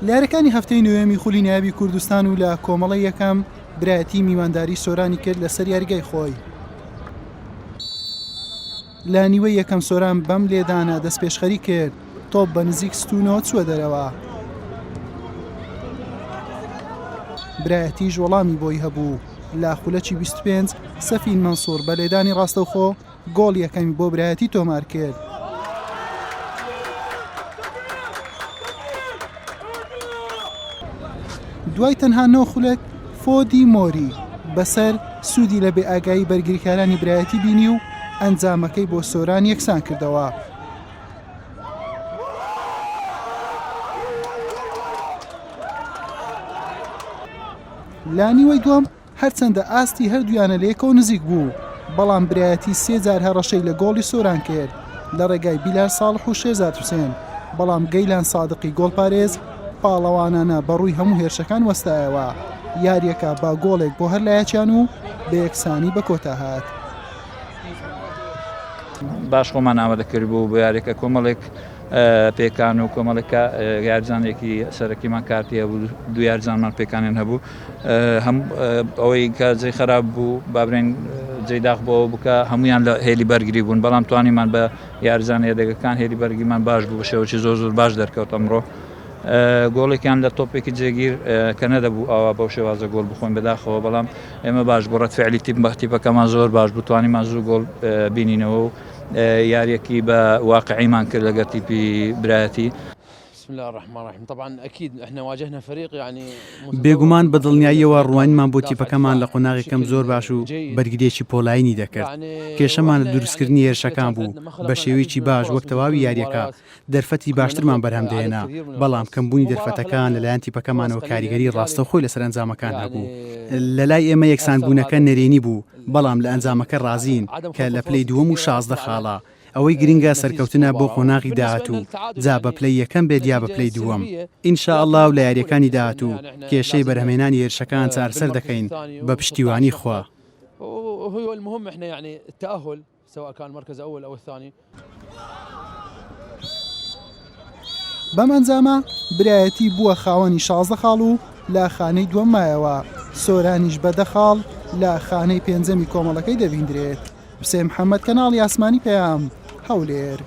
لە یاریەکانی هەفتەی نۆیەمی خولی نایابی کوردستان و لە کۆمەڵەی یەکەم برایەتی میوانداری سۆرانی کرد لەسەر یاریگای خۆی. لە نیوەی یەکەم سۆران بەم لێدانە دەستپێشخەری کرد، تۆپ بە نزیک ستوونەوە چووە دەرەوە. برایەتیش وەڵامی بۆی هەبوو، لە خولەکی 25 سەفین مەنسوور بە لێدانی ڕاستەوخۆ گۆڵ یەکەمی بۆ برایەتی تۆمار کرد. دوای تەنها نۆ خولەک فۆدی مۆری بەسەر سوودی لە بێئاگایی بەرگریکارانی برایەتی بینی و ئەنجامەکەی بۆ سۆران یەکسان کردەوە. لە نیوەی دووەم هەرچەندە ئاستی هەردوو یانە لەیەکەوە نزیک بوو، بەڵام برایەتی سێ جار هەڕەشەی لە گۆڵی سۆران کرد لە ڕێگای بیلال ساڵح و شێرزاد حوسێن، بەڵام گەیلان سادقی گۆڵپارێز پاڵەوانانە بەڕووی هەموو هێرشەکان وەستایەوە، یارییەکە بە گۆڵێک بۆ هەر لایەکیان و بە یەکسانی بە کۆتا هات. باش خۆمان ئامادە کردبوو بۆ یاریەکە کۆمەڵێک پێکان و کۆمەڵێک یارزانێکی سەرەکیمان کارتی هەبوو دوو یارزانمان پێکانیان هەبوو هەم ئەوەی کە جێ خراپ بوو بابرێن جێ داخ بۆ بکە هەمویان لە هێلی بەرگری بوون بەڵام توانیمان بە یارزان یەدەگەکان هێلی بەرگیمان باش بوو بە شێوەی زۆر زۆر باش دەرکەوت ئەمڕۆ گۆڵێکیان لە تۆپێکی جێگیر کە نەدەبوو ئاوا بەو شێوازە گۆڵ بخۆین بەداخەوە بەڵام ئێمە باش بوو ڕەت فعلی تیپ بە تیپەکەمان زۆر باش بوو توانیمان زوو گۆڵ بینینەوە و یاریەکی بە واقعیمان کرد لەگەر تیپی برایەتی. بسم الله الرحمن الرحیم طبعا اكيد احنا واجهنا فريق يعني بێگومان بە دڵنیاییەوە ڕوانینمان بۆ تیپەکەمان لە قۆناغی یەکەم زۆر باش و بەرگرییەکی پۆڵایینی دەکرد. کێشەمان لە دروستکردنی هێرشەکان بوو بە شێوەیەکی باش وەک تەواوی یارییەکە دەرفەتی باشترمان بەرهەم دەهێنا، بەڵام کەمبوونی دەرفەتەکان لەلایەن تیپەکەمانەوە کاریگەری ڕاستەوخۆی لەسەر ئەنجامەکان هەبوو. لەلای ئێمە یەکسانبوونەکە نەرێنی بوو، بەڵام لە ئەنجامەکە ڕازین کە لە پلەی دووەم و 16 خاڵە. ئەوەی گرنگە سەرکەوتنە بۆ قۆناغی داهاتوو، جا بە پلەی یەکەم بێت یا بە پلەی دووەم. ان شاء اللە و لە یارییەکانی داهاتوو کێشەی بەرهەمهێنانی هێرشەکان چارەسەر دەکەین بە پشتیوانی خوا. سواء كان المركز الاول او الثاني. بەم ئەنجامە برایەتی بووە خاوەنی 16 خاڵ و لە خانەی دووەم مایەوە، سۆرانیش بە دە خاڵ لە خانەی پێنجەمی کۆمەڵەکەی دەبیندرێت. حوسێن محەمەد، کەناڵی ئاسمانی پەیام، هەولێر.